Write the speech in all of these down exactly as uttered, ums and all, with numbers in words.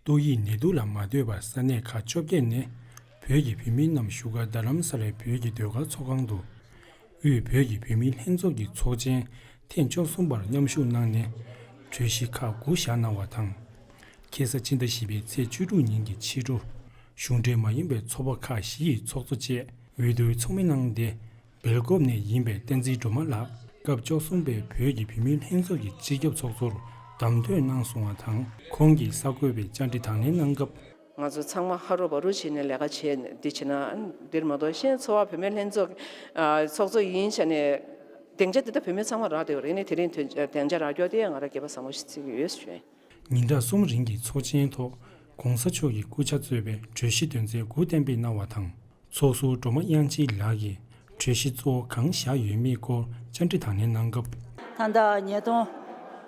ཏོག་དབྱིབས་ནད་དུག་ལ་མ་ལྟོས་པར་ས་གནས་ཁག་བཅོ་བརྒྱད་ནས་བོད་ཀྱི་བུད་མེད་རྣམས་བཞུགས་སྒར་རྡ་རམ་ས་ལའི་བོད་ཀྱི་ཟློས་གར་ཚོགས་ཁང་དུ། དབུས་བོད་ཀྱི་བུད་མེད་ལྷན་ཚོགས་ཀྱི་ཚོགས་ཆེན་ཐེངས་བཅུ་གསུམ་པར་མཉམ་ཞུགས་གནང་ནས་གྲོས་གཞི་ཁག་དགུ་བཞག་གནང་བ་དང་། ཁ་སང་ཕྱི་ཟླ་བཞི་པའི་ཚེས་བཅུ་དྲུག་ཉིན་གྱི་ཕྱི་དྲོ། གཞུང་འབྲེལ་མ་ཡིན་པའི་ཚོགས་པ་ཁག་བཞི་ཡི་ཚོགས་གཙོ་བཅས་འོས་བསྡུའི་ཚོགས་མི་གནང་སྟེ། སྦེལ་ཀོབ་ནས་ཡིན་པའི་བསྟན་འཛིན་སྒྲོལ་མ་ལགས་སྐབས་བཅུ་གསུམ་པའི་བོད་ཀྱི་བུད་མེད་ལྷན་ཚོགས་ཀྱི་སྤྱི་ཁྱབ་ཚོགས་གཙོར་གདམ་བསྐོས་གནང་སོང་བ་དང་། ཁོང་གིས་གསར་འགོད་པའི་བཅར་འདྲི་དང་ལེན་གནང་སྐབས། ང་ཚོ་ཚང་མ་ཧ་རུ་བ་རུ་བྱས་ནས་ལས་ཀ་བྱས་འདི་བྱས་ན་འདིར་མ་གཏོགས་གཞན་ཚོ་བ་བུད་མེད་ལྷན་ཚོགས་ཚོགས་གཙོ་ཡིན་བྱས་ནས་སྡིངས་ཆ་འདི་ལྟ་བུད་མེད་ཚང་མ་རག་བསྡད་ཡོད་རེད། ནས་དེ་རིང་ཐོན་སྡིངས་ཆ་རག་རྒྱུ་དེ་ང་རང་སྐལ་པ་བཟང་པོ་ཞིག་བརྩི་གི་ཡོད་ཞུ། ཉིན་གྲངས་གསུམ་རིང་གི་ཚོགས་ཆེན་ཐོག་༧གོང་ས་མཆོག་གི་སྐུ་ཕྱྭ་གཙོས་པའི་གྲོས་གཞི་དོན་ཚན་དགུ་གཏན་འབེབས་གནང་བ་དང་། ཚོགས་ཟུར་སྒྲོལ་མ་དབྱངས་སྐྱིད་ལགས་ཀྱིས་གྲོས་གཞི་གཙོ་བོ་གང་བཞག་ཡོད་མེད་སྐོར་བཅར་འདྲི་དང་ལེན་གནང་སྐབས། ད་ལྟ་ཉིས་སྟོང་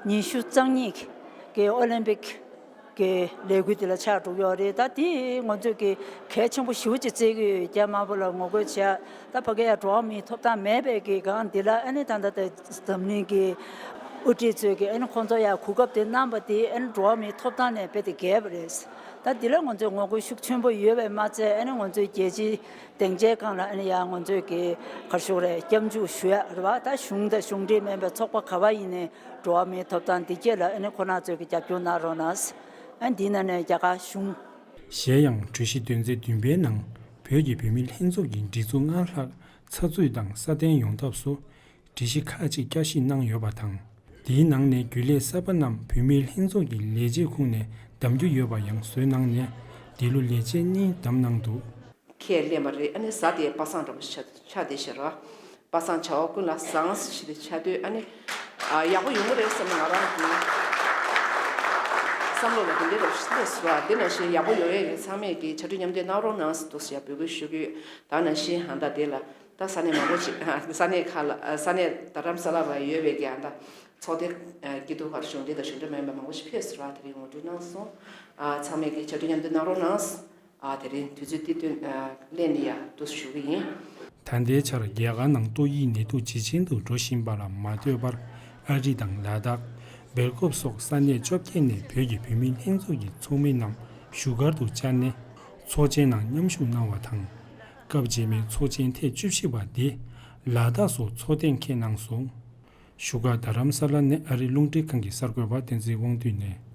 ཉི་ཤུ་རྩ་གཉིས་ཀྱི་ཨོ་ལིམ་པིག་གི་ལས་འགུལ་འདི་ལ་ཆགས་འགྲོ་གི་ཡོད་རེད། ད་དེ་ང་ཚོས་ཀྱི་གལ་ཆེན་པོ་ཞེ་པོ་ཅིག་བརྩི་གི་ཡོད། རྒྱ་དམར་པོ་ལ་ངོ་རྒོལ་བྱས། ད་ཕ་གི་ཡ་འགྲོ་བ་མིའི་ཐོབ་ཐང་མེད་པའི་གི་སྒང་འདི་ལ་ཨ་ནི་ད་ལྟ་ད་འཛམ་གླིང་གི་དབུ་ཁྲིད་ཚོས་ཀྱི་ཨ་ནི་ཁོང་ཚོ་ཡ་གོ་སྐབས་དེ་གནང་པ་དེ་ཨ་ནི་འགྲོ་བ་མིའི་ཐོབ་ཐང་ནས་རྦད་དེ་བརྒལ་བ་རེད། ད་འདི་ལ་ང་ཚོས་ངོ་རྒོལ་ཤུགས་ཆེན་པོ་ཡོད་པས་མ་ཚད། ཨ་ནི་ང་ཚོའི་རྒྱལ་སྤྱིའི་སྡིངས་ཆའི་སྒང་ལ་ཨ་ནི་ཡང་ང་ཚོས་ཀྱི་ག་རེ་ཞུ་དགོས་རེད། སྐྱབས་འཇུག་ཞུ་ཡ་རེད་བ། ད་གཞུང་དང་གཞུང་འབྲེལ་མིན་པའི་ཚོགས་པ་ག་བ་ཡིན་ནའི་འགྲོ་བ་མིའི་ཐོབ་ཐང་འདི་སྐྱེད་ལ་ཨ་ནི་ཁོ་རང་ཚོས་ཀྱི་རྒྱབ་སྐྱོར་གནང་རོགས་གནང་། ཨ་ནི་འདི་ནང་ནས་རྒྱ་གར་གཞུང་། གཞན་ཡང་གྲོས་གཞི་དོན་ཚན་བདུན་པའི་ནང་བོད་ཀྱི་བུད་མེད་ལྷན་ཚོགས་ཀྱི་སྒྲིག་འཛུགས་སྔར་ལྷག་ཚགས་ཚུད་དང་སྲ་བརྟན་ཡོང་ཐབས་སུ། སྒྲིག་གཞི་ཁག་ཅིག་བསྐྱར་ཞིབ་གནང་ཡོད་པ་དང་། དེའི་ནང་ནས་རྒྱུན་ལས་གསར་པ་རྣམས་བུད་མེད་ལྷན་ཚོགས་ཀྱི་ལས་བྱེད་ཁོངས་ནས་བདམས་རྒྱུ་ཡོད་པ་ཡང་བཟོས་གནང་ནས། འདི་ལོ་ལས་བྱེད་གཉིས་བདམས་གནང་འདུག། ཁས་ལེན་པ་རེད། ཨ་ནི་གཟའ་དེ་པ་སངས་འདྲ་པོ་ཆགས་ཆགས་བསྡད་ཤག་ར། པ་སངས་བྱ་བ་ཀུན་ལ་བཟང་ཞེས་དེ་ཆགས་དུས་ཨ་ནི། ཨ་ཡག་པོ་ཡོང་གི་རེད་བསམ་ན་ང་རང་གི་བསམ་བློ་ལ་དེ་འདྲའི་རོགས་ཤིག་ལས་སུ་ར། དེ་ནང་བཞིན་ཡག་པོ་ཡོང་ཡས་ཀྱི་ཚང་མས་ཀྱི་ཕྱར་གྲུ་མཉམ་འདེགས་གནང་རོགས་གནང་ཟེར་འདུག་ཟེར་ཡ་འབོད་སྐུལ་ཞུ་གི་ཡོད། ད་ནང་བཞིན་ཧ་ད་དེ་ལ། ད་ས་གནས་མང་པོ་ཅིག་ས་གནས་ཁག་ལ་ས་གནས་རྡ་རམ་ས་ལ་ལ་ཡོད་པའི་གི་ཨ་ད་ཚོགས་སྡེ་སྐྱིད་སྡུག་བར་གཞུང་འབྲེལ་དང་གཞུང་འབྲེལ་མ་ཡིན་པ་མང་པོ་ཞིག་ཕེབས་སོང་ར། དེ་རིང་ངོ་སྤྲོད་གནང་སོང་། ཚང་མས་ཀྱི་ཕྱར་གྲུ་མཉམ་འདེགས་གནང་རོགས་གནང་། དེ་རིང་དུས་ཚོད་འདི་སྟོན་ལེན་ནི་ཡ་འདུག་ཞུ་གི་ཡིན། ད་ལྟའི་ཆར་རྒྱ་གར་ནང་ཏོག་དབྱིབས་ནད་དུག་ཇེ་ཆེན་དུ་འགྲོ་བཞིན་པ་ལ་མ་ལྟོས་པར། ཨ་རི་དང་ལ་དྭགས། སྦེལ་ཀོབ་སོགས་ས་གནས་བཅོ་བརྒྱད་ནས་བོད་ཀྱི་བུད་མེད་ལྷན་ཚོགས་ཀྱི་ཚོགས་མི་རྣམས་བཞུགས་སྒར་དུ་བཅར་ནས་ཚོགས་ཆེན་ནང་མཉམ་ཞུགས་གནང་བ་དང་། སྐབས་རྗེས་མའི་ཚོགས་ཆེན་ཐེངས་བཅུ་བཞི་པ་འདི་ལ་དྭགས་སུ་ཚོགས་གཏན་འཁེལ་གནང་སོང་། བཞུགས་སྒར་རྡ་རམ་ས་ལ་ནས་ཨ་རི་རླུང་འཕྲིན་ཁང་གི་གསར་འགོད་པ་བསྟན་འཛིན་དབང་འདུས་ནས།